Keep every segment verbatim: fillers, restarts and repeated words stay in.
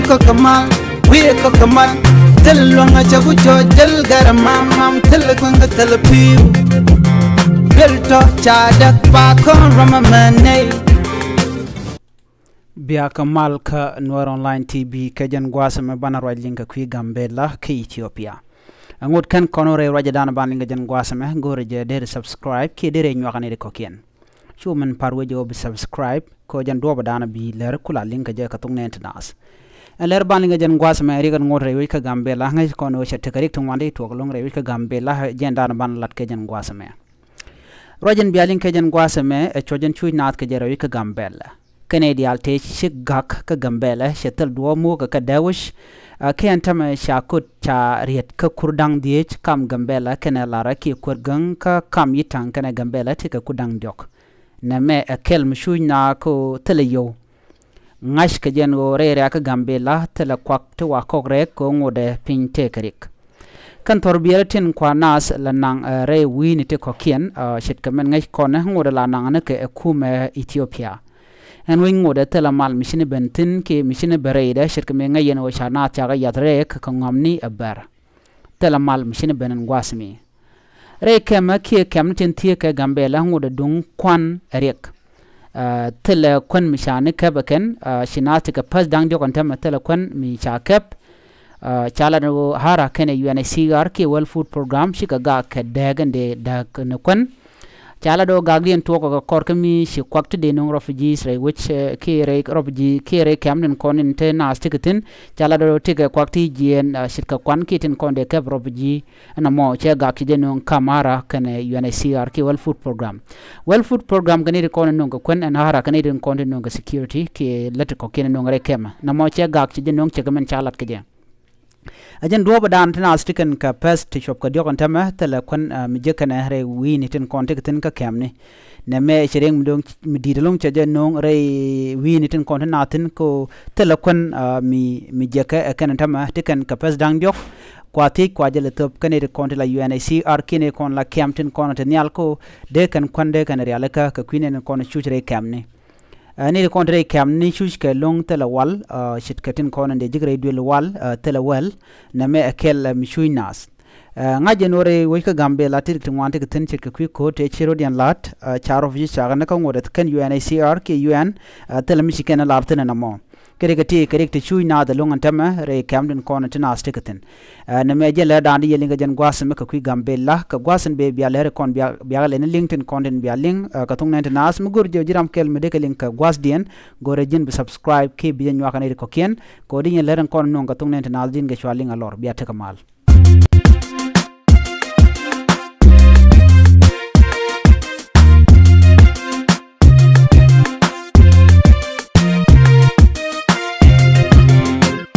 Kɔk kɛ mal, wi̱i̱ kɔk kɛ mal. Thil luɔ̱ŋ a cɛ ku cɔɔc, thil gɛr a mam mam, thil kueŋ kɛ thil pi̱i̱u. Thil tɔ ca däk pa kɔn rɔm a mɛ nɛy. Bia kɛ mal kä Nuer Online T V kɛ jɛn gua̱a̱th ɛmɛ banɛ ruac liŋ kɛ kui̱ Gambela kä Ethiopia. Ɛŋot kɛn kɔn rɛy ruacdan banɛ liŋ kɛ jɛn gua̱a̱th ɛmɛ, go̱o̱rɛ jɛ deri subscribe kiɛ deri nyuak ni ri kɔ̱kiɛn. Cu min par wec ɔ bi subscribe kɛ jɛn duɔɔp dan bi lɛr kula liŋ kɛ jɛ kɛ thok nɛn ti naath. Ɛn lɛr banɛ liŋ kɛ jɛn gua̱a̱th ɛmɛ riɛk ɛn ŋot rɛy wec kä Gambela, ŋäc kɔn ɔ cɛ tekɛ riɛk ti ŋuan ti tuɔk lo̱ŋ rɛy wec kä Gambela, jɛn dan banɛ lat kɛ jɛn gua̱a̱th ɛmɛ. Ruac in bia liŋ kɛ jɛn gua̱a̱th ɛmɛ ɛ cuɔ̱c in cuc naath kɛ jɛ rɛy wec kä Gambela. Kɛnɛ diaal tëë ci gak kä Gambela cɛ thil duɔ̱ɔ̱p muɔ̱ɔ̱k kɛ Dɛwic. Ɛ, kɛ ɛn tämɛ ca kot ca riet kä kur da̱ŋ dhieec kam Gambela kɛnɛ Larɛ kiɛ Kuäär Gäŋ kä kam Yitaŋ kɛnɛ Gambela ti kɛ kur da̱ŋ diɔ̱k. Nɛmɛ ɛ kɛl mi cuc na ko thilɛ yio̱w. Ŋa̱c kɛ jɛn ɣöö rɛy riakä Gambela thilɛ kuak ti wa kɔk rɛɛk kɛ ɣöö ŋotdɛ piny tëëkɛ rik. Kɛn thɔr biɛrä tin kua naath la naŋ, ɛ, rɛy wi̱i̱ni ti kɔ̱kiɛn, ɛ, ce̱tkɛ mɛn ŋäc kɔnɛ ŋotdɛ la naŋ ni kɛ ɛ kumɛ Ethiopia. Ɛn wec ŋotdɛ thilɛ mal mi cini ben thi̱n kiɛ mi cini ben rɛydɛ ce̱tkɛ mi ŋäc yɛn ɣöö ca naath cakɛ yath rɛɛk kɛ ŋɔmni ɛ bɛr. Thilɛ mal mi cini ben ɛn gua̱a̱th mi. Rɛy kɛmɛ kiɛ kɛm ni tin thieek kɛ Gambela ŋotdɛ duŋ kuan ɛ riɛk. Ɛ, thilɛ kuän mi ca ni kɛp ɛ kɛn, ɛ, ci naath ti kɛ päth da̱ŋ diɔ̱k ɛn tämɛ thilɛ kuän mi ca kɛp. Ɛ, ca lat ni ɣöö Hara kɛnɛ U N H C R kiɛ World Food Program cikɛ gak kɛ dääk ɛn dee dääk ni kuän. Ca lat ɣöö gakdiɛn tuɔɔk kɛ kɔr kä mi ci kuak ti dee nuŋ refugees rɛy wec, ɛ, kiɛ rɛy refugee kiɛ rɛy kɛm tin kɔn in te naath ti kɛ thi̱n. Ca lat ɣöö ti kɛ kuak ti jiɛɛn, ɛ, ce̱tkɛ kuan kiɛ tin kɔn dee kɛp refugee. Ɛn ɛmɔ cɛ gak ci jɛ nöŋ kam Hara kɛnɛ U N H C R kiɛ World Food Program. World Food Program kɛn i̱ ti kɔn nöŋ kɛ kuän ɛn Hara kɛn i̱ ti kɔn ti nöŋ kɛ security kiɛ lät kɔ̱kiɛn nöŋ rɛy kɛmɛ. Nɛmɔ cɛ gak ci jɛ nöŋ cɛ kɛ mɛn ca lat kɛ jɛ. Ɛ jɛn duɔ̱ɔ̱p ɛ daan ti naath ti kɛn kɛ päth ti cuɔp kɛ diɔ̱k ɛn tämɛ thilɛ kuän, ɛ, mi jek kɛnɛ rɛy wi̱i̱ni tin kɔn ti kɛ thi̱n kä kɛmni. Nɛmɛ cɛ riɛŋ mi do̱ŋ mi di̱i̱t ɛlɔ̱ŋ cɛ jɛ no̱o̱ŋ rɛy wi̱i̱ni tin kɔn ti naath thi̱n ko thilɛ kuän, ɛ, mi, mi jiɛkɛ ɛ kɛn ɛn tämɛ ti kɛn kɛ päth da̱ŋ diɔ̱k. Kua thiec kua jɛ lɛ thöp kɛn iti kɔn ti la U N H C R kiɛn iti kɔn la kɛm tin kɔn ti nhial ko dee kɛn kuän dee kɛn rialikä kɛ kui̱n ɛn kɔn cuc rɛy kɛmni. Ɛ, ni ti kɔn ti rɛy kɛmni cuc kɛ lo̱ŋ thilɛ wal, ɛ, ce̱tkɛ tin kɔn ɛn dee ji̱k rɛy duël wal, ɛ, thilɛ wɛl. Nɛmɛ ɛ kɛl, ɛ, mi cuc naath. Ɛ, ŋa̱c jɛn wä rɛy wec kä Gambela ti ti ŋuan ti kɛ thi̱n ce̱tkɛ kui̱ ko̱o̱t tëë ci rot yɛn la̱t, ɛ, ca refugee cakɛ ni kä ŋot ɛ kɛn U N H C R kiɛ U N, ɛ, thilɛ mi ci kɛn lar thi̱n ɛn ɛmɔ. Kɛ rik ɛ ti kɛ rik ti cuc naath ɛlɔ̱ŋ ɛn tämɛ rɛy kɛm tin kɔn ti naath ti kɛ thi̱n. Ɛ, nɛmɛ jɛn lɛ da̱a̱n di yɛ liŋ kɛ jɛn gua̱a̱th ɛmɛ kɛ kui̱ Gambela kɛ gua̱a̱th in bɛ bia lɛr kɔn bia, bia lɛ ni liŋ tin kɔn tin bia liŋ, ɛ, kɛ thuŋ nɛn ti naath mi go̱r jɛ ji̱ ram kɛl mi dee kɛ liŋ kɛ gua̱a̱th diɛn go̱r ɛ ji̱n bi subscribe kiɛ bi jɛ nyuak kɛ nɛy ti kɔ̱kiɛn. Kɛ ɣöö di nyɛ lɛr in kɔn nuŋ kɛ thok nɛn ti naath din kɛ cua liŋ a lɔr bia tekɛ mal.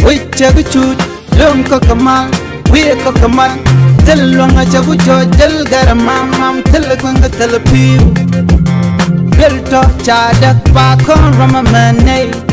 Wi̱c cɛ bi cuc luŋ kɔk kɛ mal, wi̱i̱ kɔk kɛ mal. Thil luɔ̱ŋ a cɛ ku cɔɔc, thil gɛr a mam mam, thil kueŋ kɛ thil pi̱i̱u. Thil tɔ ca däk pa kɔn rɔm a mɛ nɛy.